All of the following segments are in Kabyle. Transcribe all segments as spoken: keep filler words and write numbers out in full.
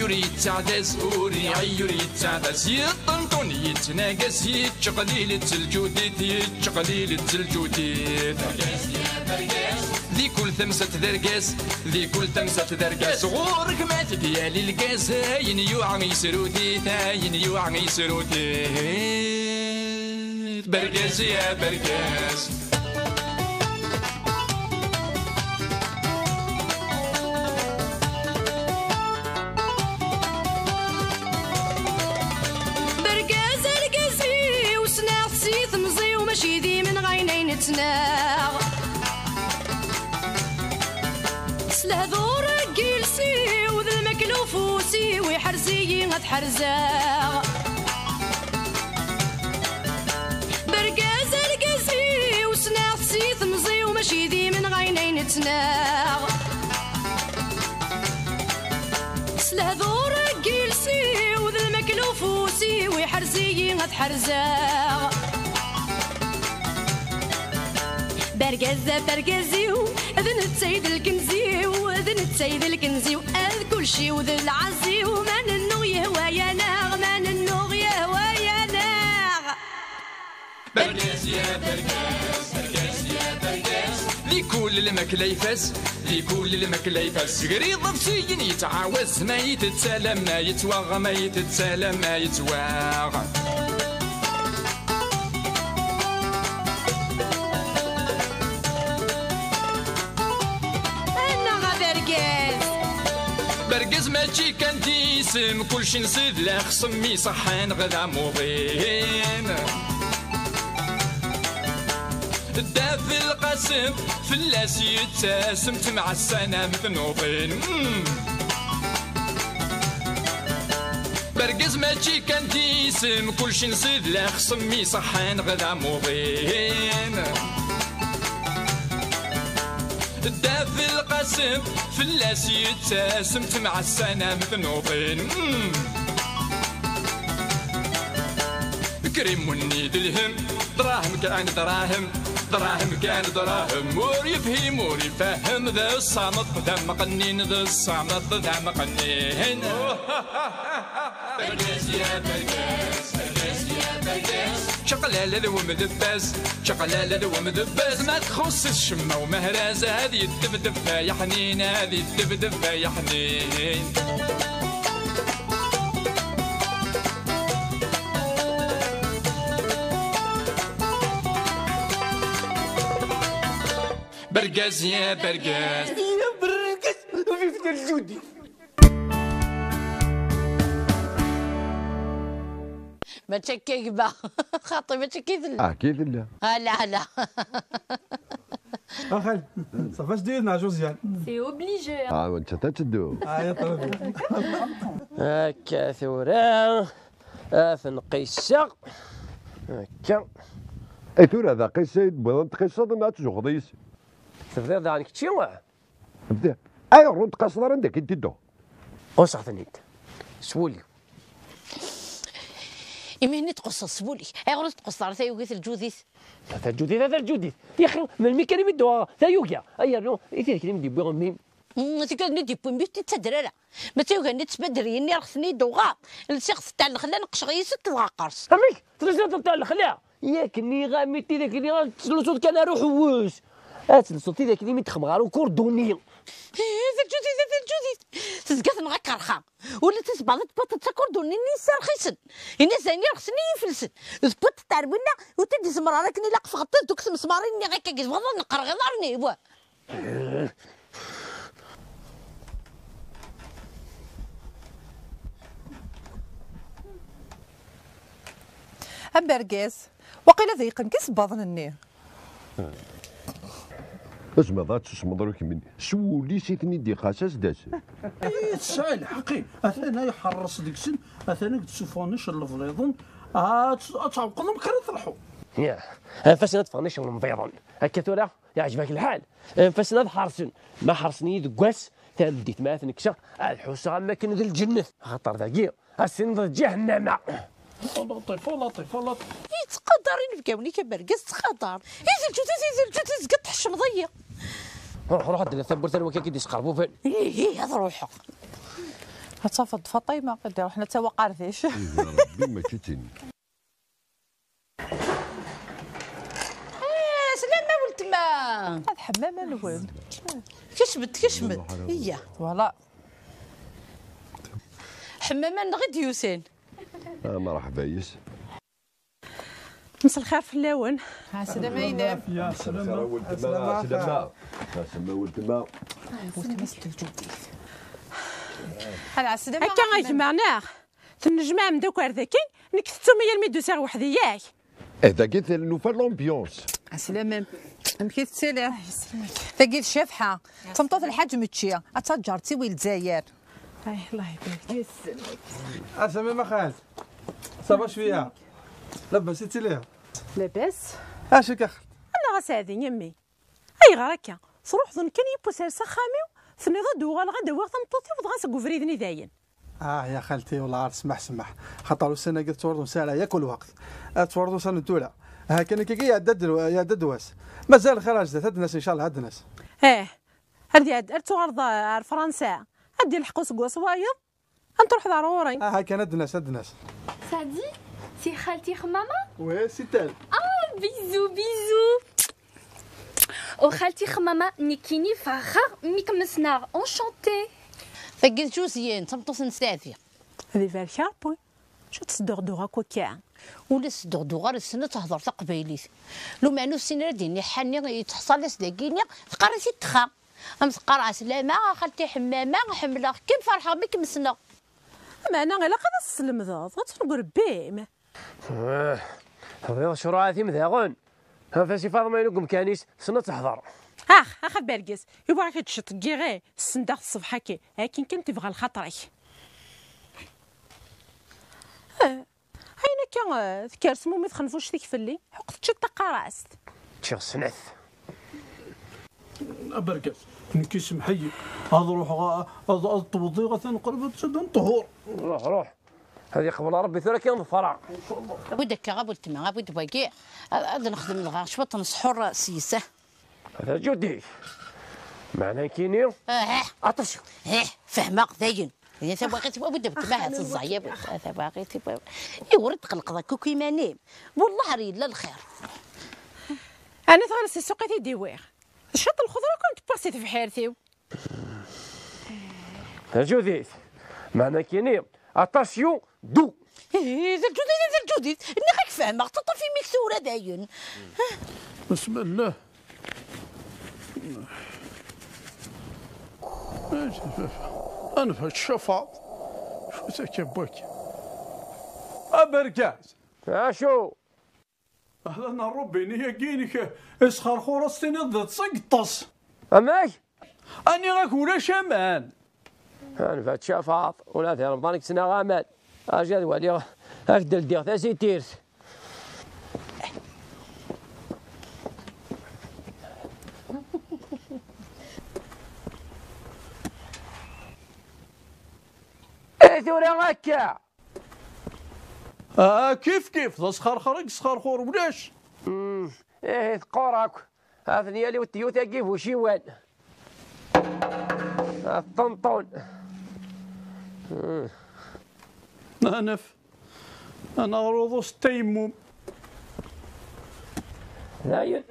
Ur yettaɛdaz, ur iɛi, ur yettaɛdaz. Yeṭṭenṭun, yettnagas, yettqelil-itt lǧudit, yettqelil-itt lǧudit. Di kul tamsalt d argaz, di kul tamsalt d argaz. Ɣur-k ma t-id-yali lgaz, ayen yuɛa yesrut-it, ayen yuɛa yesrut-it. Bergaz ya bergaz. Bergaz argaz-iw, ssneɣ-t si temẓi-w, mačči d imenɣayen ay nettnaɣ. S lehdur n yiles-iw d lmakla ufus-iw, iḥrez-iyi ad t-ḥerzeɣ. Bergaz argaz-iw, ssneɣ-t si temẓi-w, mačči d imenɣayen ay nettnaɣ. S lehdur n yiles-iw d lmakla ufus-iw, iḥrez-iyi ad t-ḥerzeɣ. Bergaz a bergaz-iw, d netta i d lkenz-iw, d netta i d lkenz-iw, ad kulci-w d lɛaz-iw, ma nennuɣ yehwa-yaneɣ, ma nennuɣ yehwa-yaneɣ. Bergaz ya bergaz, bergaz ya bergaz. Di kul lmakla ifaz, di kul lmakla ifaz. Grid ḍefsiyen yettɛawaz, ma yettett alamma yettwaɣ, ma yettett alamma yettwaɣ. Annaɣ a bergaz! Bergaz mačči kan d isem, kulci nsid la xsem iṣeḥḥan ɣ d amuḍin. Dda Belqasem fell-as yettasem, temɛassan am tnuḍin. Mm. Bergaz mačči kan d isem, kulci nsid la xsem iṣeḥḥan ɣ d amuḍin. Dda Belqasem fell-as yettasem, temɛassan am tnuḍin. Mm. Krim wenni d lhem, dṛahem kan dṛahem, dṛahem kan dṛahem. Ur yefhim ur ifehhem, d ṣṣameṭ d ameqqnin, d ṣṣameṭ d ameqqnin. Bergaz ya bergaz, bergaz ya bergaz. Čaqlala d wemdebbaz, čaqlala d wemdebbaz. Ma txuṣṣ ccemma umehraz, ad yeddebdeb ay aḥnin, ad yeddebdeb ay aḥnin. Bergaz ya bergaz. Ya bergaz, vive le Judi. Mačči akka gma. Xaṭi, mačči akka i tella. Ah, akka i tella. Ala, ala. Ah, xali. Ça va, je dis, na Josiane. C'est obligé, hein. Ah, wa netta ta teddu. Ah, ya ṭrabi. Akka tura, ad ten-qisseɣ. Akka. Ay, tura d aqisa i d-tewwiḍ, ad tqisseḍ neɣ ad tzuxxeḍ yis-i? Tebdiḍ daɣen kečči? Bdiɣ. Ayɣer ur d-tqaseḍ ara anda akken tedduɣ? Ɣuṣṣeɣ-ten-id s wul-iw. Imi-nni tqeṣṣeḍ s wul-ik, ayɣer ur tqeṣṣeḍ ara tayuga i teljudit? A taǧudit, a taǧudit! Yaxi, melmi kan i mi d-uɣeɣ tayuga, ay yernu i tidak-nni mi d-yewwi mmi-m? Mm, tidak-nni d-yewwi mmi-m ur tt-id-ttadder ara. Ma d tayuga-nni d tbadriyin-nni rxsen-iyi-d uɣeɣ, lsiɣ-tent ar lexla, neqceɣ yis-sent, dɣa qqers. Amek? Tlaziḍ tent ar lexla? Yak nniɣ-am-id tidak-nni ad tlusuḍ kan ar uḥewwes. Ad tlusuḍ tidak-nni mi d-texdem ɣer ukurduni. Ih, d lǧudit, d lǧudit. Tezga tenɣa kerxa. Ula d tisebbaḍ d puṭ d takurduni-nni yesserxisen. Ini-as ayen irexsen i ifelsen. D puṭ tɛerwin-a ur t-id-izemmer ara akken ilaq fɣeṭṭ deg tmesmarin-nni akka i yebɣa ad neqqreɣ iḍarren-iw. Abergaz, waqila d yeqqen kan isebbaḍen-nni. Tezmiḍ ad tesmeḍ rukmin s wul-is i ten-id-iqas as-d-asen. Tesɛa lḥeqq, atan ay ḥerres deg-sen, atan ad d-ssuffɣen icen lebliḍen, ad ad tɛewqeḍ amek ara terḥuḍ. Ya, anef-asen ad ffɣen icen lembiḍen. Akka tura, yeɛjeb-ak lḥal? Anef-asen ad ḥersen. Ma ḥersen-iyi deg wass, tameddit ma ad ten-kkseɣ, ad ḥusseɣ am wakken d lǧennet. Axaṭer dagi, ad s-tiniḍ d ǧahennama. Laṭif, laṭif, laṭif. Yettqadar inebgawen-ik a Bergaz, ttqadar. I d lǧut, i d lǧut, tezgiḍ tḥeccmeḍ-iyi. Ruḥ, ruḥ, ad d-tawwurt ar wakka i d-isqerbuben. Ihi, ad ruḥeɣ. Ma tafeḍ Faṭima, ad iruḥ netta waqardec. Ihi Ṛebbi mačči d tin. Eh, slama weltma. Ad ḥemmam anwen. Kecmet, kecmet. Iyya. Voilà. Ḥemmam-nneɣ i d-yusan. Ah, merḥba yes. Mselxir fell-awen. Ɛeslama a Ynab. Mselxir a weltma, ɛeslama. Ɛeslama a weltma. Ad ɛeslama. Akka a gma neɣ? Tennejmaɛem-d akk ar daki, nekk tettum-iyi almi d-usiɣ weḥd-i, yak? Eh, dagi nufa l'ambiance. Ɛeslama. Amek i tettiliḍ? Tagi d Cabḥa, d tameṭṭut n Lḥaǧ Mečči, ad taǧǧer tiwi Lezzayer. Ay, Allah ibarik. Aslama a xalt. Ça va cwiya? Labas i tiliḍ? Labas. Acu-k a xalt? Annaɣ a Saɛdi, a mmi. Ayɣer akka? Truḥeḍ kan yiwwas ar s axxam-iw, tenniḍ ad d-uɣaleɣ ad d-awiɣ tameṭṭut-iw dɣa seg ubrid-nni dayen. Ah ya xalti, wellah ar smaḥ smaḥ. Xaṭer ussan-agi tettwurḍu ssaɛa yakk lweqt. Ad tettwurḍu ussan n tura. Ha kan akka iɛedda-d lwa-, iɛedda-d wass. Mazal lxir ar zdat, ad d-nas incallah, ad d-nas. Eh, ar d-iɛed-, ar tuɣaleḍ ar Fransa, ad d-ilḥeq useggas wayeḍ, ad n-truḥeḍ ar ɣur-i. Aha kan ad d-nas, ad d-nas. Saɛdi, si xalti xemmama? Oui, c'est elle. Ah, bisous, bisous. U xalti xemmama, nekkini ferḥeɣ mi kem-ssneɣ, enchanté. Tagi d Josiane, d tameṭṭut n Saɛdi. Ad ibarek Ṛebbi. Acu tesduɣduɣ akk akka? Ur la tesduɣduɣ ara, tessen ad tehder taqbaylit. Lumeɛna ur tessin ara ad d-tini ḥani yettḥṣal-as dagini, teqqar-as i ttxa. Am teqqar ɛeslama, a xalti ḥemmama, ḥemmleɣ-kem, ferḥeɣ mi kem-ssneɣ. Meɛna ilaq ad as-teslemdeḍ, ad tt-neg rebbi-m. Eh, tebɣiḍ ccṛuɛat-im daɣen? Ha, Fasi Faḍma-inu deg umkan-is, tessen ad tehder. Ax, ax a Bergez, iwwa-ak-d ciṭ n yiɣi, ssendeɣ-t ṣṣbeḥ-agi, akken kan tebɣa lxaṭer-ik. Eh, ayen akka, eh, tekker smumit xenfuct-ik fell-i, ḥuq teččiḍ taqarast. Ččiɣ snat. Aberkas, nekk isemḥ-iyi. Ad ruḥeɣ a-, ad, ad ṭewḍiɣ, atan qrib ad d-ṭṭhur. Ruḥ, ruḥ. Ad iqbel Ṛebbi tura kan ḍefreɣ. Awi-d akka a weltma, awi-d wagi. Ad, ad nexdem dɣa cwiṭ n ṣḥur s-yes. Ata Judith. Meɛna nekkini. Ah, ah. Aṭas. Eh, fehmeɣ dayen. Ini tawaɣit, awi-d a weltma, ahat ẓẓay, awi-d tawaɣit. Iwri tqelqeḍ akk akk iman-im. Wellah ar yella lxir. Ɛni tɣileḍ si ssuq i t-id-iwiɣ? D ciṭ n lxeḍra kan tewwiɣ si tebḥirt-iw. Tajudit, meɛna kini, attention, du. Eh, tajudit, tajudit, nniɣ-ak fehmeɣ, teṭṭef imi-k tura dayen. Bismillah. Anef, tcafaḍ. Fut akka n wakka. Abergaz. Acu? Ahlan a Ṛebbi, ini-agi-inek isxerxur, ad s-tiniḍ d ṭṭes i yeṭṭes. Amek? Aniɣ-ak ulac aman. Anef ad tcafaḍ, ula di Remḍan i yettnaɣ aman. Aǧ ad waliɣ, ad ak-d-ldiɣ tasitirt. Eh, tura akka! Ah, kif kif, d asxerxer i yesxerxur, ulac. Mm, ihi teqqur akk. Atan yal iwet-, iwet-agi bu uciwan. Ah, ṭenṭun. Mm. Anef. Anaɣruḍ-us tayemmum. Dayen.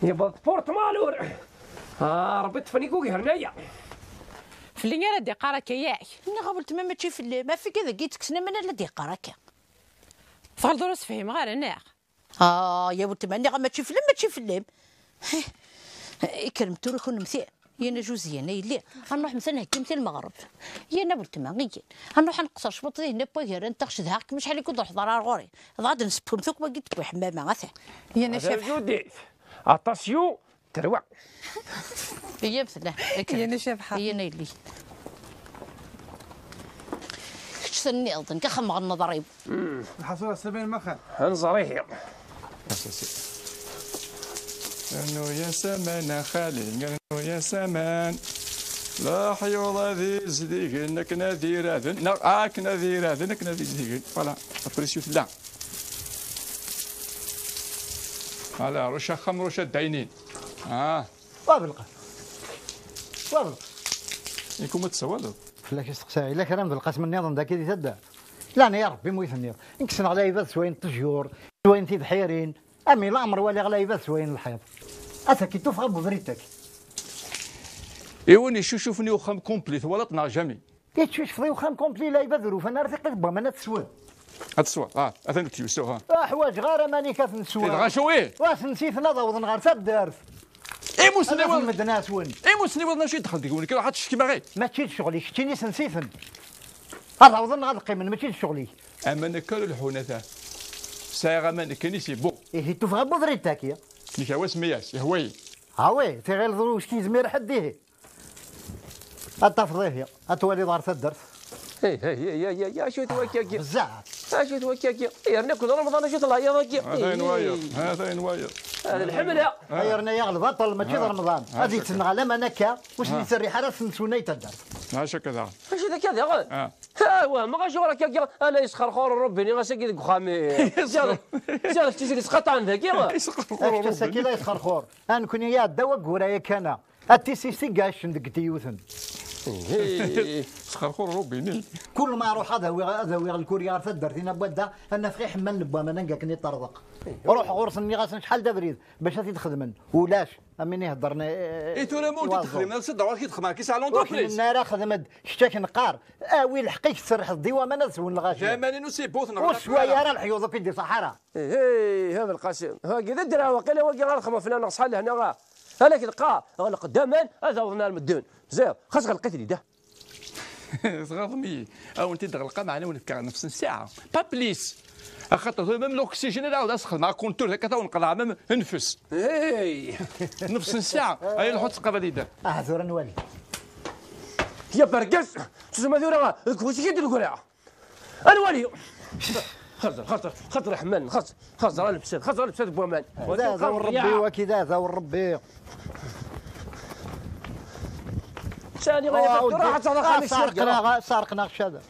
Yewweḍ porte-malure. Ah, Ṛebbi ṭṭfen-ik ugar n aya. Fell-i ara d-iqqar akka, yak? Nniɣ a weltma mačči fell-am, afeg ad ak-ittekksen aman ala d-iqqar akka. Tɣelḍeḍ ur as-fhimeɣ ara, neɣ? Ah, ya weltma, nniɣ mačči fell-am, mačči fell-am. Ikkrem tura kunemti. Yana Juzyan, a yelli, ad nruḥ meta nheggimt i lmeɣreb. Yana weltma, iyyat. Ad nruḥ ad nqeṣṣer cwiṭ dihin n wagar, ad ntaɣ cedhaɣ-kem acḥal i k-ur d-ruḥeḍ ara ar ɣur-i. Dɣa ad nsebbhem-t akk wagi n tewwi ḥemmama, atan. Yana Cabḥa. Judith, attention, terwa. Iyya, btella. Yana Cabḥa. Yana yelli. Kečč tenniḍ, nekk axemmeɣ n neḍrib. Lḥaṣul a Sliman, ma xal. Ad nẓer ihi. Rnu-yas aman a xali, rnu-yas aman. Leḥyuḍ ad izdigen akken ad iraden, neɣ akken ad iraden, akken ad izdigen. Voilà, aprisyu tella. Ala, ruc axxam, ruc addaynin. Ah. Wa belqa. Wa belqa. Ikum ad tsawaleḍ? La k-isteqsa, yella kra n Belqasem nniḍen dagi di taddart? Laɛnaya Ṛebbi, mu i tenniḍ. Nekk ssneɣ lɛibad s wayen n ṭṭejyur, s wayen tibḥirin, ami laɛmer waliɣ lɛibad s wayen n lḥiḍ. Ata ki tuffɣa n ubrid-agi. I win yeccucufen i uxxam complet, twalaḍ neɣ jamais? Yeccucef i uxxam complet, lɛibad ur ufan ara tiqit n waman ad tesweḍ. Ad tesweḍ, ah, atan deg tyusa, ha. Ur ḥwaǧeɣ ara aman-ik ad ten-sweɣ. Dɣa acu i? Wa sen-siten ad awḍen ɣer taddart. Imusniwen. Ad afen medden aswen. Imusniwen acu i d-dxel deg-wen? Kra ḥatt ccekma ɣi. Mačči d ccɣel-ik, keččini sens-iten. Ad awḍen neɣ ad qqimen, mačči d ccɣel-ik. Aman akka ur leḥḥun ata. Sɛiɣ aman nekkini, c'est bon. Ihi tuffɣa n ubrid-agi. Nekk awas mi-as, ihwa-yi. Ah oui, tiɣileḍ ur s-yezmir ḥedd ihi. Ad tafeḍ ihi, ad twaliḍ ɣer taddart. Hey, hey, hey, hey, hey, acu-t wakka-agi? Bezzaf. Acu-t wakka-agi? Yerna-ken Remḍan, acu-t leɛyaḍ-agi? Atan wayeḍ, atan wayeḍ. Hada lḥemla. Ay yerna-yaɣ lbaṭel, mačči d Remḍan. Ad yettenɣal aman akka, ur s-netterriḥ ara ad s-neswennay taddart. Maca akka daɣen. Acu d akka daɣen? Ah. Ha, wehmeɣ acuɣer akka-agi, ala yesxerxur Ṛebbi-nni ass-agi deg uxxam-i. Ziɣ, ziɣ d kečč i s-yesqaṭɛen dagi. Yesxerxur Ṛebbi. Ass-agi la yesxerxur. A nekkni iɛedda waggur-a yakan-a. A tissist i iɛeccen deg tiyuten. Sxerxur Robini. Kul ma ruḥ ad awiɣ, ad awiɣ lkuri ɣer taddart-in n Wadda, ad naf iḥemmalen n waman anga akken i ṭṭerḍeq. Ruḥ ɣur-sen, nniɣ-asen acḥal d abrid bac ad t-id-xedmen. Ulac, am win iheddren i, i, i tura ma ur waẓu. T-id-xedmen, ad s-d-ɣur-k i d-xedmeɣ kis ɛlon. Ur ḥemmlen ara, xdem-d kečč, ad k-neqqar. Awi lḥeqq-ik, tserrḥeḍ-d i waman ad swen lɣaci. Jamal-inu si Butner. Ur ssway ara leḥyuḍ akk i d-iṣaḥ ara. Hey, hey, hada Lqasim. Wagi d ddreɛ waqila wagi ara xedmeɣ fell-aneɣ ṣṣeḥ lehna. Ala k-lqaɣ, ɣleq-d aman, ad awḍen ar medden. Ziɣ, xas ɣleq-it-id. Tɣaḍem-iyi. A wen-t-id-ɣelqeɣ, meɛna wen-fkeɣ nefs n ssaɛa. Pas plus. Axaṭer tura même l'oxygène ad ɛawdeɣ ad s-xedmeɣ akuntur, akka ad wen-qeḍɛeɣ même nefs. Hey! Nefs n ssaɛa. Ay lḥu ttqabal-id. Ah, tura nwali. Ya bergaz, tezma tura, deg ufus-ik i d-negreɣ. A nwali. Xaṭer, xaṭer, xaṭer ḥman, xaṭer, xaṭer lebsat, xaṭer lebsat n waman. D aɛdaw n Ṛebbi, waki d aɛdaw n Ṛebbi. Sani, ma yafat, ruḥ ad taɣeḍ axxam-ik s yiqra. Sarqen-aɣ, sarqen-aɣ ccada.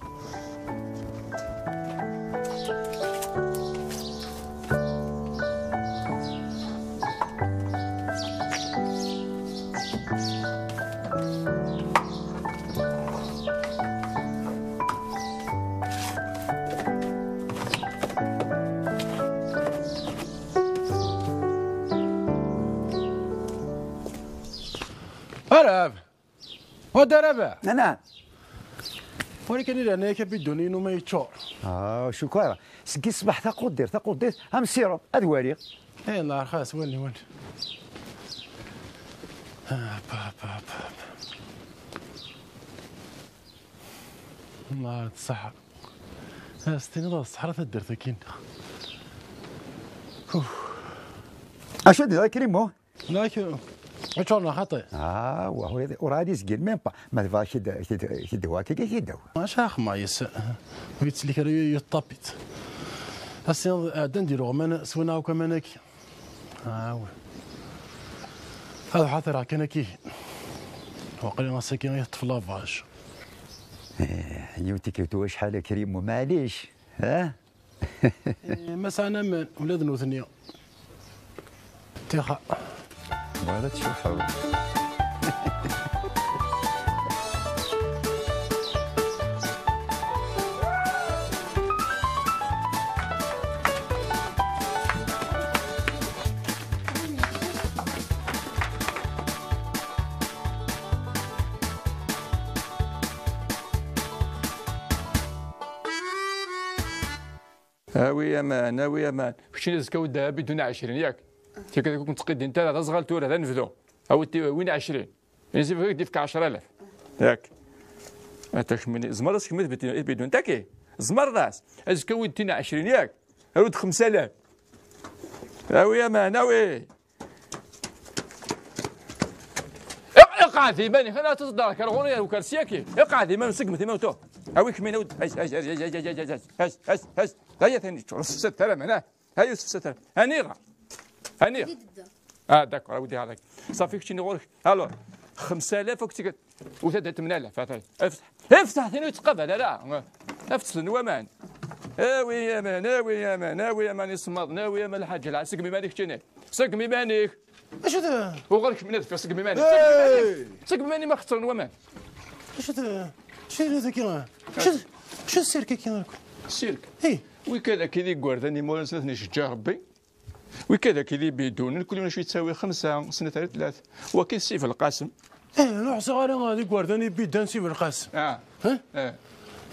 Arab! Wa d Arab! Nɛam. Walakin i leɛnaya-k abidun-inu ma yeččur. Ah, cukara. Seg ṣṣbeḥ taquddirt, taquddirt, am sirum, ad waliɣ. Eh, Allah rxas, wali, wali. Ah, pa, pa, pa, pa. Allah, d ṣṣeḥḥa. Ah, s-tiniḍ d ṣṣeḥra taddart-agi-nneɣ. Uf. Acu d-, a Krimo? Lak, yeččur neɣ xaṭi? Ah, wa, ur, ur ɛad izgil, même pas. Ma tebɣa kid, kid, kid wa, kid, kid wa. Maca axemma yes, ur yettlik ara y-, yeṭṭapit. Ass-nni ɛeddan di leɣman, swan akk aman-agi. Ah, oui. Ad ḥatereɣ kan akk-ihin. Waqila ass-agi yeṭṭef lavage. Eh, yiwet tikkelt u acḥal a Krimo, maɛlic, ha? Eh, ma sɛan aman, ula d nutni. Tixa. Bɣiɣ ad tcuḥḥeḍ. Awi aman, awi aman. Keččini azekka wi d-, abidun ɛecrin, yak? Tikkelt ur ken-ttqiddint ara, d aẓɣal tura, d anebdu. Awi-d win ɛecrin. Insi fik d-ifk ɛecra alaf. Yak? Ata kemmini, tzemreḍ ad s-kemmini abidun-, abidun-taki? Tzemreḍ-as. Azekka wi d-tin ɛecrin, yak? Awi-d xemsa alaf. Awi aman, awi. Iq-, iqɛed iman-ik, ana teẓḍer kra ɣur-i ar ukersi-agi. Iqɛed iman-ik, segmet iman-ik. Awi kemmini, awi-d. Has, has, has. Aya tani, teččur, ur tefsad ara, mana? Aya ur tefsad ara. Aniɣer? Aniɣer? Ah, d'accord, awi-d ɣer-k. Ṣafi, keččini ɣur-k. Alors, xemsa alaf akk tikkelt. Uta-d tmen alaf, ata. Efteḥ. Efteḥ, tin ur yettqabal ara. Efteḥ-ten waman. Awi aman, awi aman, awi aman isemmaḍen, awi aman lḥaǧa, lɛa, segmi iman-ik keččini. Segmi iman-ik. Acu d-, uɣal kemmini deffir, segmi iman-ik. Hey! Segmi iman-ik, ma xettren waman. Acu d-, Acu d sirk-agi? Acu d sirk-agi? Sirk. Wikad akka d igerdan, imawlan-nsen ad ten-iceggeɛ Rebbi. Wikad akka d ibidunen, kul yiwen acu yettawi, xemsa, snat ar tlata. Waki d Si Belqasem. Eh, ur ḥṣiɣ ara d igerdan ibidan Si Belqasem. Ah. Eh? Eh.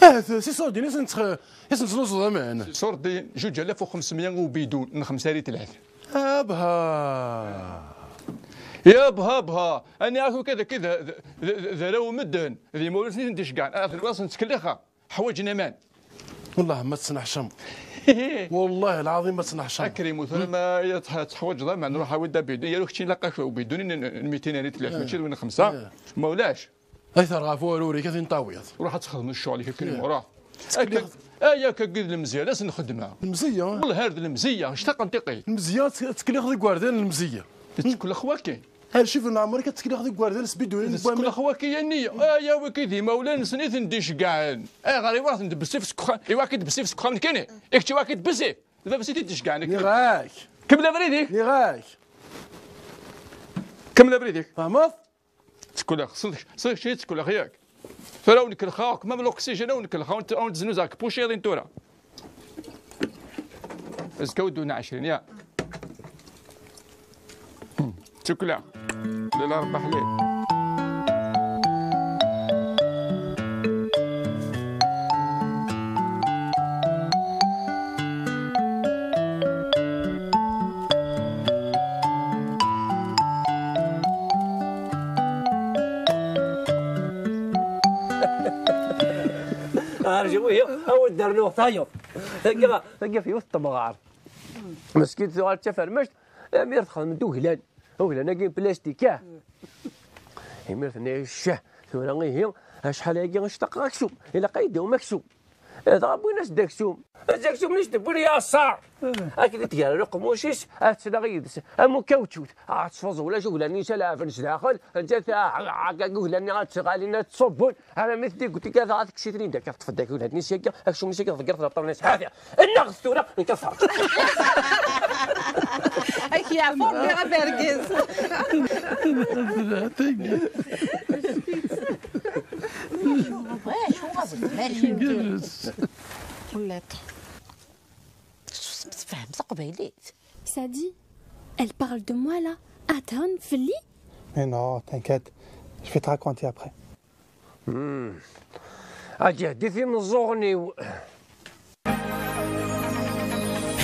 Eh, si Surdin i sen-tettluẓeḍ aman. Si Surdin, zuǧ alaf u xemsmya ubidun n xemsa ar tlata. Abha! Ya bha bha! Ani ak wikad akka d, d, d, d arraw n medden, d imawlan-nsen i ten-d-iceggɛen. Ah, tenwiḍ ad sen-ttkellixeɣ? Ḥwaǧen aman. Wellah ma tettneḥcam. Wellah lɛaḍim ma tettneḥcam. Akrim, tura ma ya tḥ-, teḥwaǧeḍ aman, ruḥ awi-d abidun. Yaru kečč ilaq-ak ubidun n, n mitin ar tlata, mačči d win n xemsa. Ma ulac. Ay terɣa ɣef ururi-k, ad t-in-tawiḍ. Ruḥ ad txedmeḍ ccɣel-ik, Akrim, ruḥ. Aya akka i d lemziyya, d ass n lxedma. Lemziyya? Wellah ar d lemziyya, ctaqen tiqit. Lemziyya, ad tt-, ad tkelliɣ deg igerdan, lemziyya. Tettkellex waki? Arcif n leɛmer-ik ad tkelliɣ deg igerdan, sbiduyen n waman. Tettkellex waki, yani, aya waki d imawlan-nsen i ten-d-iceggɛen. Ayɣer i wa ten-d-bessif seg uxxam, i wa k-id-bessif seg uxxam nekkini? I kečč i wa k-id-bessif? D baba-s i t-id-iceggɛen, Akrim. Nniɣ-ak. Kemmel abrid-ik. Nniɣ-ak. Kemmel abrid-ik. Tfehmeḍ? Ttekkleɣ, s-, s-, s-, ttekkleɣ yak. Tura ur nekkleɣ akk, même l'oxygène ur nekkleɣ, ur n-, ur n-tznuzaɣ deg puciḍin tura. Azekka ur d-una ɛecrin, ya. Hmm, ttekkleɣ. Lila Rebbi ḥlil. Rǧu ihi, awi-d rnuɣ tayeḍ. Tagi, tagi f yiwet n temɣart. Meskint tuɣal d tafermect, amir texdem-d uglan. Uglan-agi n plastik, ah. Imir tenna-yas, "Ccah, tura ihi, acḥal-agi i ctaqeɣ aksum. Ilaq ad yi-d-awim aksum." Dɣa wwin-as-d aksum. D aksum-nni s-d-wwin yaṣṣar. Akken i tger uqemmuc-is, ad tettnaɣ yid-s am ukawčut. Ad teffeẓ ulac uglan-nni s alaɛfen sdaxel. Ǧǧet, ah, ah, ah, uglan-nni ad ttɣalin, ad ttṣubbun. Armi tdigut akka, dɣa tekkes-iten-id akka, teṭṭef-d akka uglan-nni s akka, aksum-nni s akka, tḍegger tleṭṭer-nni s ḥafi. Nneɣ tura, nekk ad ffɣeɣ. Ak yeɛfu Rebbi a bergez. Acu ɣaben lmal-nni? Tfehmeḍ taqbaylit? Sadi, elle parle de moi là. Ad thun fell-i? Mais non, t'inquiète, je vais te raconter après. Hmm. Aǧehdi timeẓẓuɣen-iw.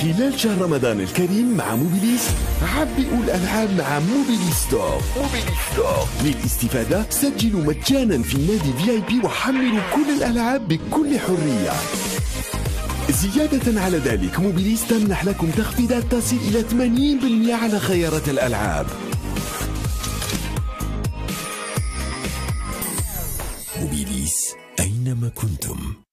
خلال شهر رمضان الكريم مع موبيليس، عبئوا الألعاب مع موبيليس ستور. موبيليس ستور. للاستفادة، سجلوا مجانا في النادي في آي بي وحملوا كل الألعاب بكل حرية. زيادة على ذلك، موبيليس تمنح لكم تخفيضات تصل إلى ثمانين بالمئة على خيارات الألعاب. موبيليس، أينما كنتم.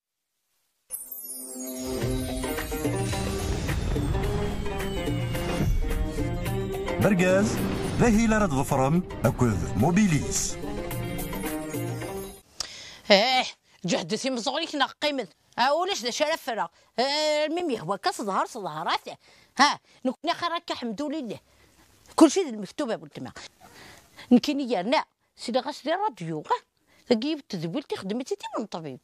D argaz, d ahil ara tḍefrem akked Mobilis. Eh, ǧehdet imeẓẓuɣen-ik neɣ qqimet. Ah, ulac d acu ara ffreɣ. Eh, almi m-yehwa akka s ḍher, s ḍher, ata. Ha, nekkni axir akka, ḥemdulillah. Kulci d lmektub a weltma. Nekkini yerna, sliɣ-as di rradyu, ah, dagi yiwet tedwilt ixdem-itt-id yiwen n ṭṭbib.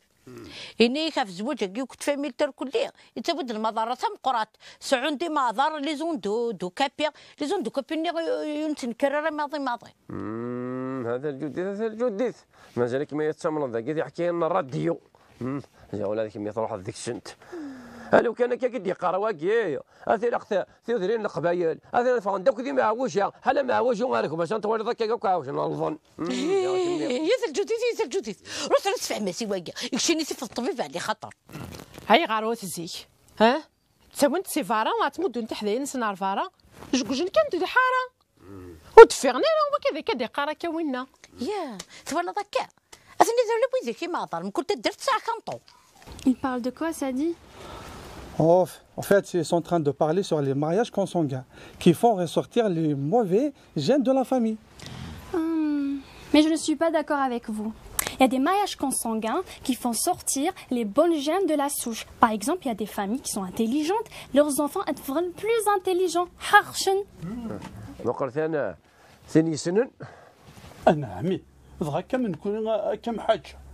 Yenna-yak ɣef zzwaǧ-agi akk d familya irkelli, yettawi-d lmaḍerra tameqqrant. Seɛɛun-d imaḍer, les ondes de, de capir, les ondes de capir-nni ur, ur nettnekkar ara maḍi maḍi. Mm, hata lǧuddit, hata lǧuddit. Mazal-ikem ay tettamneḍ dagi tiḥkayin n rradyu. Mm, ziɣ ula d kemm i truḥeḍ deg-sent. A lukan akka i d-yeqqar wagi, a tilaq t-, tudrin n Leqbayel, a tin ffɣen-d akk d imeɛwuja, ḥala ameɛwuj ur rgem, asan twaliḍ akka akk ɛawjen llḍen. Mm, ziɣ kemm i- Yat lǧudit, yat lǧudit. Ruḥ tura sefhem-as i wagi. Ikcini tifeḍ ṭṭbib ɛli xaṭer. Ayɣer ur tzik? Ha? Ttawin-t si berra, ad tmuddun tiḥdayin-nsen ar berra. Jeggen kan di lḥara. Ur d-ffiɣen ara, wakka d akka d-iqqar akka winna. Ya, twalaḍ akka? Atni d ula widak imeɛḍar, mkul taddart tesɛa kanṭu. Il parle de quoi, Sadi? En, en fait, ils sont en train de parler sur les mariages consanguins qui font ressortir les mauvais gènes de la famille. Hum, mais je ne suis pas d'accord avec vous. Il y a des mariages consanguins qui font sortir les bonnes gènes de la souche. Par exemple, il y a des familles qui sont intelligentes, leurs enfants deviennent plus intelligents. Ḥarcen. Meqqret ana, tin yessnen. Anɛami, dɣa akka am nekkni, akka am Ḥaǧ.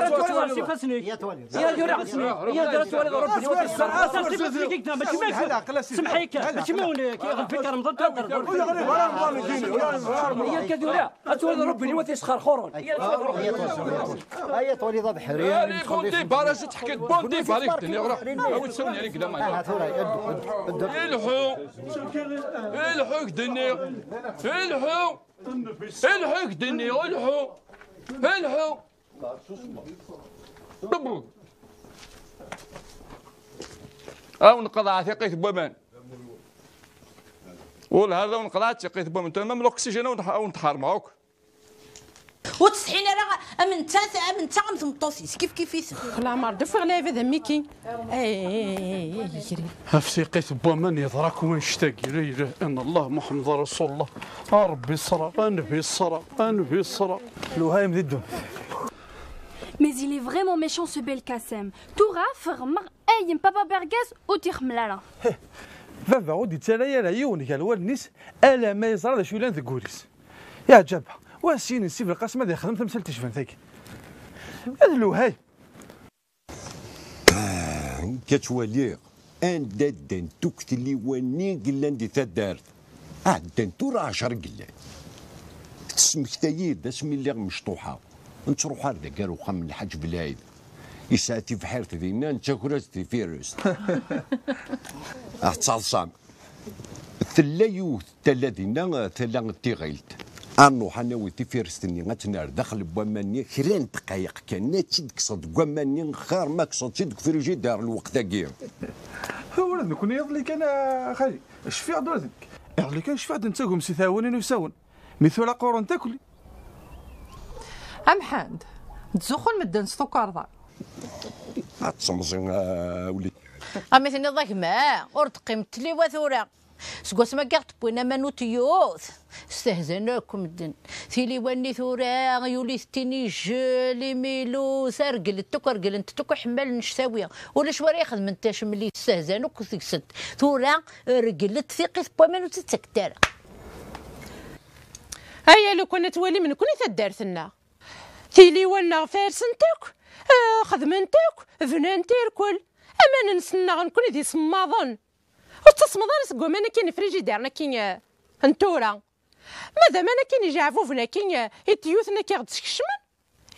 Tura ad twaliḍ s ifassen-ik. Tura ad twaliḍ. Tura ad twaliḍ Rebbi. Tura ad twaliḍ Rebbi. Semmeḥ-ik, mačči ma semmeḥ-ik, mačči ma iɣleb-ik Remḍan, tura ad d-terreḍ. Tura ad twaliḍ Rebbi, ad yesxerxuren. Aya twaliḍ abeḥri. Bon débat, ara s-teḥkiḍ bon débat, i k-d-nniɣ, ruḥ. Awi-d sawen, ara yegla ma yella. Ilḥu. Ilḥu, i k-d-nniɣ. Ilḥu. Ilḥu, i k-d-nniɣ, ilḥu. Ilḥu. Awen-qeḍɛeɣ tiqqit n waman. Wellah, ad awen-qeḍɛeɣ tiqqit n waman. Tura, ma l'oxygène, awen-, awen-t-ḥermeɣ akk. Ur ttsetḥin ara am netta, am netta, am tmeṭṭut-is, kif kif-it. Leɛmer d-ufiɣ lɛibad am wiki. Ay, ay, ay, ay, ay, yegri. Ɣef tiqqit n waman yeḍra-k wanect-agi, la ilaha illa Allah, Muḥemmed Rasulullah. A Rebbi ṣṣra, a Nnbi ṣṣra, a Nnbi ṣṣra. Lewhayem di ddunit. Mais il est vraiment méchant, ce Belkacem. Tura fehmeɣ ayen Papa Bergaz ur t-ixemmel ara. Baba ur d-yettalay ara yiwen gar wallen-is alamma yeẓra d acu yellan deg wul-is. Yeɛǧeb, wa s-yinin Si Belqasem ad ixdem tamsalt icban tagi. D lewhay. Nekk ad twaliɣ anda ddant tukliwin-nni i yellan di taddart. Ɛeddant tura ɛecra i yellan. Tesmektay-iyi-d asmi lliɣ mecṭuḥeɣ. Nettruḥ ar dagi ar uxxam n Lḥaǧ Belɛid. Yesɛa tibḥirt dinna, nettaker-as tifirest. Ah, d taḍsa-m. Tella yiwet tala dinna, tala n tiɣilt. A nruḥ ad nawi tifirest-nni, ad tt-nerr daxel n waman-nni, kra n ddqayeq kan, ad tt-id-kkseḍ deg waman-nni, xir ma kkseḍ-tt-id deg ufrijider lweqt-agi. Ula d nekkni iḍelli kan, a xali, cfiɣ-d ula d nekk. Iḍelli kan cfiɣ-d nettagem si tɛawunin usawen. Mi tura qquren takli. A Mḥend, ttzuxxun medden s tukerḍa. Ad temẓi, a wlidi. A mi teniḍ a gma, ur d-qqiment tliwa tura. Seg wasmi akka ɣ-d-wwin aman n utyut, stehzan akk medden. Tiliwa-nni tura, yuli-tent inijel, imilu, regglent akk, regglent akk iḥemmalen n cctawi. Ulac wara ixedmen tacemlit, stehzan akk deg-sent. Tura, regglent tiqqit n waman ur tt-id-ttakent ara. Aya lukan ad twalim nekkni taddart-nneɣ. Tiliwa-nneɣ farsent akk, eh, xedment akk, bnant irkel. Aman-nsen-nneɣ nekkni d isemmaḍen. Ur ttasmeḍ ara seg waman akkin ifrijidaren akkin, eh, n tura. Ma d aman akkin ijeɛbuben akkin, eh, i tyuten akka ɣ-d-skecmen,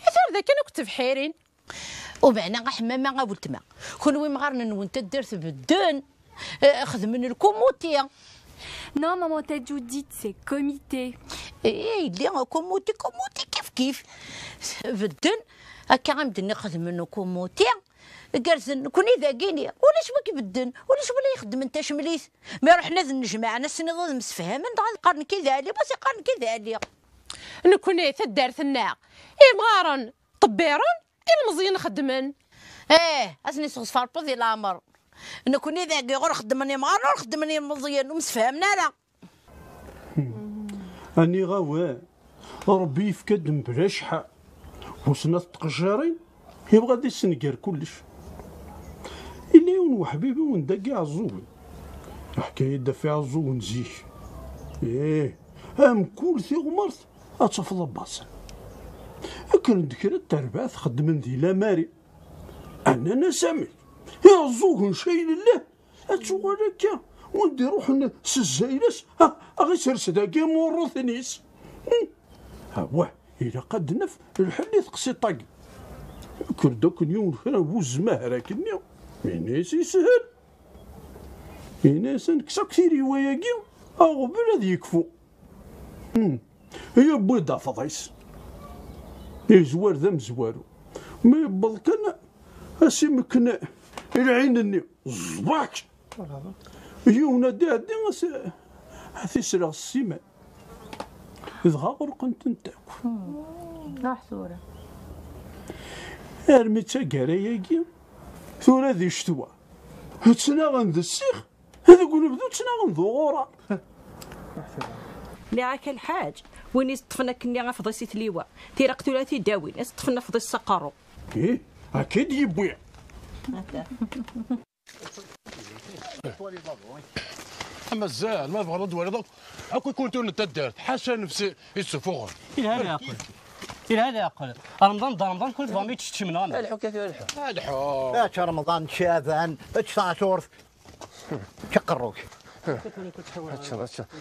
i tarda kan akk d tebḥirin. Umeɛna a ḥemmama a weltma, kunwi imɣaren-nwen taddart bedden, eh, xedmen lkumuti. Non, maman, t'as dit, c'est comité. Eh, yelli, kumuti, kumuti, kif kif. Bedden, akka am d-nni xedmen kumuti. Gerrzen, nekkni dagini, ulac wi ibedden, ulac wi la ixeddmen tacemlit. Mi ruḥen ad nnejmaɛen, ass-nniḍen ad msefhamen, dɣa qqaren ki d Ali, was iqqaren ki d Ali. Nekkni, taddart-nneɣ, imɣaren ṭebbiren, ilmeẓyen xeddmen. Eh, ad sen-isseɣzef Rebbi di leɛmer. Nekkni dagi ur xeddmen imɣaren, ur xeddmen ilmeẓyen, ur msefhamen ara. Aniɣ awal, Rebbi yefka-d mebla cḥal. Wissen at tqejjirin, yebɣa ad issenger kullec. Yella yiwen weḥbib-iw n dagi Iɛeẓẓugen. Iḥka-yi-d ɣef Iɛeẓẓugen zik. Ih, am kul tiɣmert, ad tafeḍ abbaṣan. Kkren-d kra n terbaɛt xeddmen di lamari. Annan-as amek? Iɛeẓẓugen cay lillah. Ad tuɣal akka, wanda iruḥen s zzayla-s, a, a ɣ-isers dagi imurruten-is. Hm. Awah, ilaq ad d-naf lḥel i teqsiṭ-agi. Yekker-d akken yiwen kra n wuzmaher akkenni, yenna-yas yeshel. Yenna-yas ad nekkes akk tiriwa-agi, aɣbel ad yekfu. Hm. Yewwi-d afḍis. Yezwar d amezwaru. Mi yewweḍ kan, as-imekken i lɛin-nni, ẓbak! Yiwen ad iɛeddi, as-, ad t-isleɣ s ssiman. Dɣa ɣelqen-tent akk. Ruḥ tura. Armi d taggara-agi, tura di ccetwa, ttnaɣen d ssix, deg unebdu ttnaɣen d uɣurar. Nniɣ-ak a lḥaǧ, win iseṭṭfen akkenni afḍis i tliwa, tiraq tura ad t-id-awin, iseṭṭfen afḍis s aqerru. Ih, akka i d-yewwi. Mazal, ma tebɣiḍ ad twaliḍ akk, akk ikunturen n taddart, ḥaca nnefs i ttsufuɣen. Ilha leɛqel. Ilha leɛqel. Remḍan d Remḍan, kul tebɣam i teččem neɣ ala? Alḥu, kat alḥu. Alḥu. Ečč Remḍan, Caɛban, ečč taɛturt. Kaqerruk.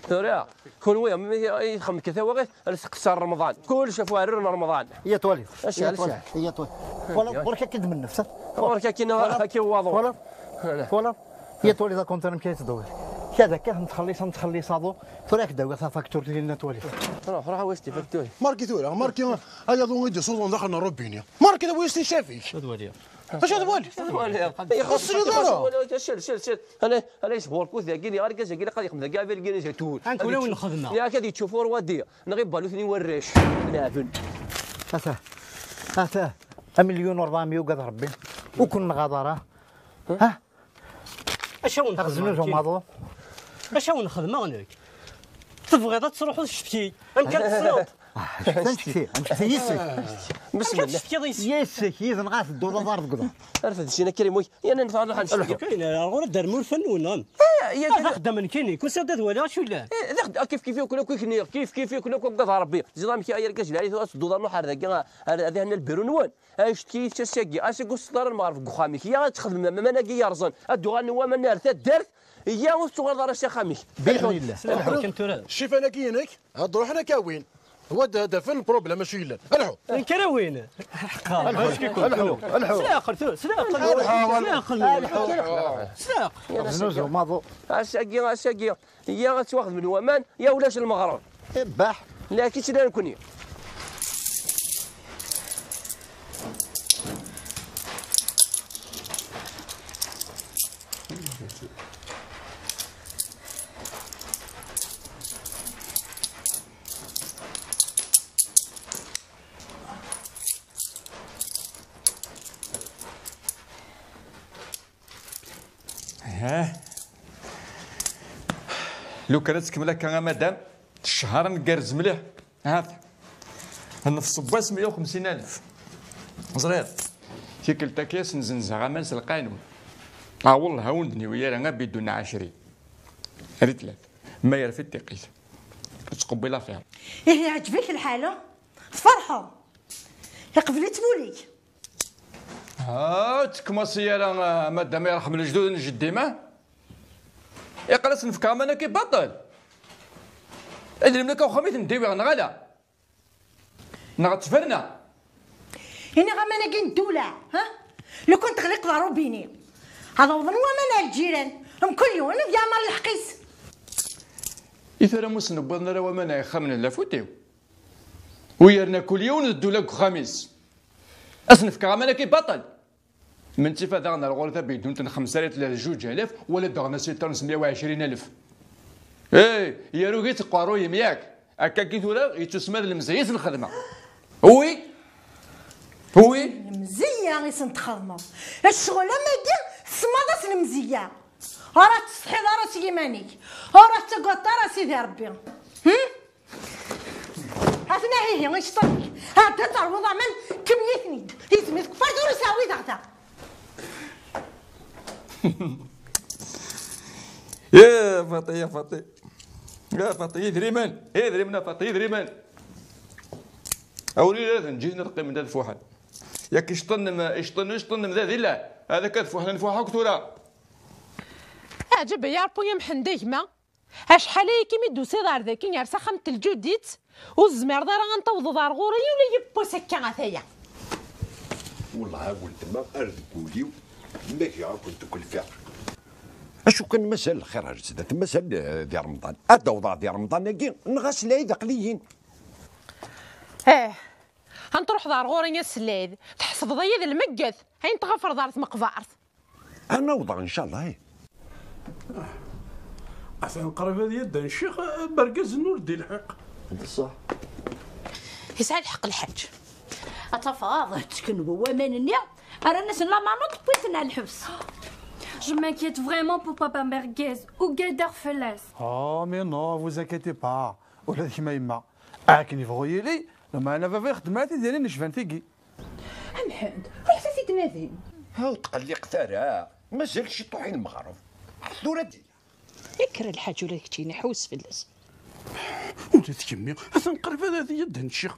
Tura, kunwi, mi ixemmem ka tawaɣit, ad as-qessar Remḍan. Kullec ɣef uɛrur n Remḍan. Yya twaliḍ. Acu, yya twaliḍ. Yya twaliḍ. Wala, ɣur-k akka d-menneft, ha? Ɣur-k akka, akka i waḍu. Wala. Wala. Yya twaliḍ akuntar amek ay teddewwir. Kad akka, nettxelliṣ, nettxelliṣ aḍu. Tura ad k-d-awiɣ tafakturt-nni ad twaliḍ. Ruḥ, ruḥ, a wi s-tifakturin. Marki tura, marki, ay aḍu i d-isuḍen daxel n rubini. Marki d a wi s-ticafik. Ad waliɣ. Acu ad waliɣ? Ad waliɣ. Ur tesliḍ ara. Cel, cel, cel. Ala, ala yesburkut dagi, argaz-agi ilaq ad yeqqim dagi, avelgini zetur. Ankul awen nxedmeɣ. Yak ad yeččufur wadi, neɣ ibaluten i warrac. Leɛben. Ata, ata, amilyun u ṛebɛemya ugad Rebbi. Ur ken-nɣaḍ ara. Ha? Acu awen xedmeɣ nekk? Acu awen xedmeɣ nekk? Tebɣiḍ ad truḥeḍ ccetki? Amek ad tesleḍ? Ah, acu ccetki? Amek ccetki? Yis-k. Amek ad ccetkiḍ yis-k? Yis-k, yid-neɣ ad tedduḍ aḍar deg uḍar. Ar tedsin a Karim, wi? Yan ad nefɛel ruḥ ad ncetki. Kayen, ar ɣur ad d-armu urfan-nwen. Ad axdam nekkini, kusa ad waliɣ acu yellan. Kif kif yakk akk i k-nniɣ, kif kif yakk akk agad Rebbi. Ziḍ amek ay argaz lɛali tura ad tedduḍ ar nuḥ ar dagi, ar, ad ihenna lbiru-nwen. Ay ccetki-yi-t ass-agi, ass-agi ur teṭṭal ara lmeɣreb deg uxxam-ik. Iyya ad txedmem am waman-agi yerẓen. Ad d-uɣalen waman ar taddart. Iyya ur tettuɣaleḍ ara s axxam-ik. Biḥun. Ccifan-agi-inek, ad ruḥen ad k-awin. هو هذا فين البروبليم اش يلان؟ الحو. نكروين. الحو. الحو. الحو. سلاقل، سلاقل. الحو. الحو. سلاقل. الحو. سلاقل. زنوزو، ماضو. اساقي، اساقي. يا غتواخذ من ومان، يا ولاش المغرب. إباح. لا، كي تدار نكوني. ها. لو كانت تكمل هكا يا مدام، الشهر نقرز مليح. هات. نفس باس مية وخمسين ألف. زرير. تيكل تاكيس نزنزها غمان سلقانون. اه والله هاون دنيا ويا راه بدون عشرين. ريت لك. ما يرفد تقيس. تقبل فيها. إيه، يعجبك الحالة؟ فرحة. يقبل تموليك. ها تكماسي راه مادام يرحم الجدود نجدي ما. يقرس نفكر مانا كي بطل. ادري منك وخميت نديوي غنغلا. نغتفرنا. هنا غمانا كي ندولة، ها؟ لو كنت غلق ضا روبيني. هذا وضن ومانا الجيران. هم كل يوم في عمر الحقيس. إذا راه موسن بوضنا راه ومانا يخمن لا فوتيو. ويرنا كل يوم ندولة خميس. أصنف كرامنا كي بطل. من تيفا داغنا الغرفة بدون تنخمسة آلاف ل جوج آلاف ولا داغنا ستة آلاف وخمسمية وعشرين ألف. إيه، يا روقي تقارو يمياك. هكا كي ثورة يتسمى المزية الخدمة. وي. وي. المزية يسن تخدمة. الشغل أما دي سماضة المزية. راه تستحي راه سليمانيك. راه تقطع راه سيدي ربي. هم؟ هاتنا هي هي يشطرك. هادا تعوض عمل كميتني. يزمي كفر دور ساوي دغدا. يا فاطي، يا فاطي. يا فاطي، يدري من؟ يدري من فاطي، يدري من؟ أولي لازم نجي نرقي من هذا الفوحل. ياك يشطن ما يشطن يشطن من ذا ذي لا. هذا كذا فوحل نفوحك ترى. عجب يا ربو يا محمد يا جماعة. Acḥal aya kimi d-tusiḍ ar daki, ar s axxam n Lǧudit, ur tezmireḍ ara ad n-tawḍeḍ ar ɣur-i ula yiwwas akka ataya. Wellah a weltma, ar deg wul-iw ma giɣ-akent deg lfiqer. Acu kan mazal lxir ar zdat, mazal, eh, di Remḍan. Ad d-awḍeɣ di Remḍan-agi, neɣ ass Lɛid aql-iyi-n. Eh, ad n-truḥeḍ ar ɣur-i ass Lɛid, tḥesbeḍ-iyi d lmegget, ayen tɣafreḍ ar tmeqbert. Ad n-awḍeɣ, ncallah, ih. Atan qrib ad yaddan ccix, bergaz-nni ur d-ilḥiq. D ṣṣeḥ. Yesɛa lḥeqq lḥaǧ. Ad tafeḍ, ttekken waman-nni, rran-asen lamanuṭ, wwin-ten ɣer lḥebs. Je m'inquiète vraiment pour papa Bergaz, ugadeɣ fell-as. Oh, mais non, vous inquiétez pas. Ula d kemm a yemma. Akken yebɣu yili, lameɛna baba ixeddem ara tidirin necban tigi. A Mḥend, ruḥet ad t-id-nadim. Ha, ur tqelliqet ara. Mazal ciṭuḥ i lmeɣreb. Tura d-yella. Kker a lḥaǧ, ula d keččini ḥewwes fell-as. Ula d kemmi, atan qrib ad, ad yaddan ccix.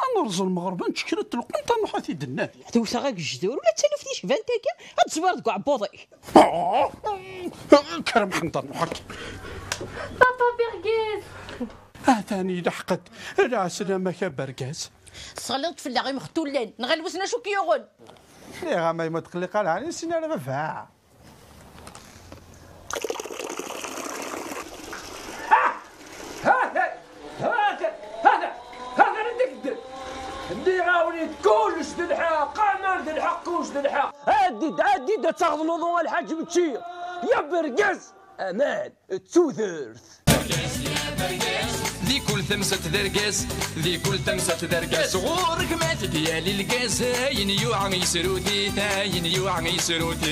Ad nerẓ lmeɣreb, ad nečč kra n telqent, ad nruḥ ad t-id-nnadi. Ad wteɣ agejdur, ula d taluft yecban tagi, ad tezwireḍ deg uɛebbuḍ-ik. Ah! Kker a Mḥend, ad nruḥ akka. Papa Bergaz! Atan ilḥeq-d. Lɛeslama-k a Bergaz. Tesɣelliḍ-d fell-aɣ imextullen, nɣil wissen acu k-yuɣen. Nniɣ-am a yemma ur tqelliq ara, ɛni ur nessin ara baba? Hata, hata, hata, hata, hata, nniɣ-awen-d kullec d lḥeqq, amer d lḥeqq, kullec d lḥeqq. Ɛeddi-d, ɛeddi-d, ad taɣeḍ luḍu a lḥaǧ Mečči. Ya Bergaz, aman. D tudert. Di kul tamsalt d argaz, di kul tamsalt d argaz. Ɣur-k ma t-id-yali lgaz, ayen yuɛa yesruti-t, ayen yuɛa yesruti-t.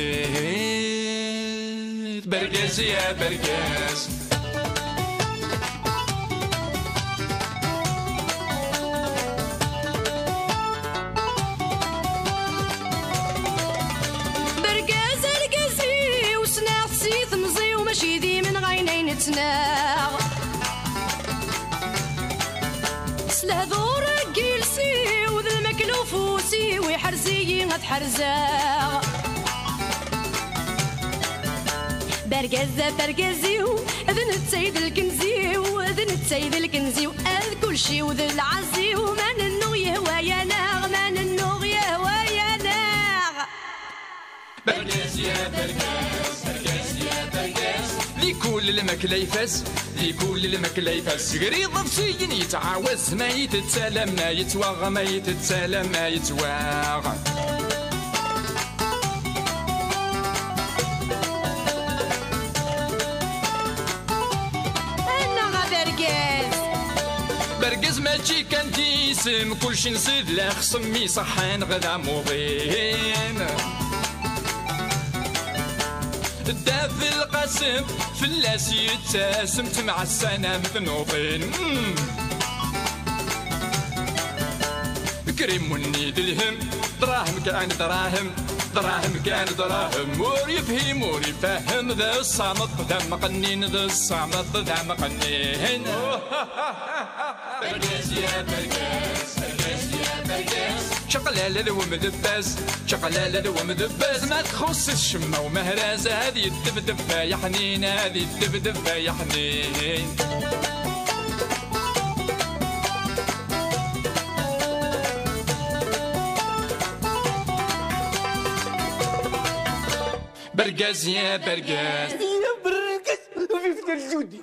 Bergaz ya bergaz. Bergaz argaz-iw, ssneɣ-t si temẓi-w, mačči d imenɣayen ay nettnaɣ. S lehdur n yiles-iw d lmakla ufus-iw, iḥrez-iyi ad t-ḥerzeɣ. Bergaz, bergaz-iw, d netta i d lkenz-iw, d netta i d lkenz-iw, ad kulci-w d lɛaz-iw, ma nennuɣ yehwa-yaneɣ, ma nennuɣ yehwa-yaneɣ. Bergaz ya bergaz, bergaz ya bergaz. Di kul lmakla ifaz, di kul lmakla ifaz. Sger iḍebsiyen yettɛawaz, ma yettett alamma yettwaɣ, ma yettett alamma yettwaɣ. Annaɣ a bergaz! Bergaz mačči kan d isem, kulci nṣid la xsem iṣeḥḥan ɣed amuḍin. Dda Belqasem fell-as yettasem, ttemɛassan am tnuḍin. Mm. Krim wenni d lhem, dṛahem kan dṛahem, dṛahem kan dṛahem. Ur yefhim ur ifehhem, d ṣṣameṭ d ameqqnin, d ṣṣameṭ d ameqqnin. Bergaz ya bergaz, bergaz ya bergaz. Čaqlala d wemdebbaz, čaqlala d wemdebbaz. Ma txuṣṣ-it ccemma umehraz, ad yeddebdeb ay aḥnin, ad yeddebdeb ay aḥnin. Bergaz ya bergaz. Ya bergaz, vive le Judi.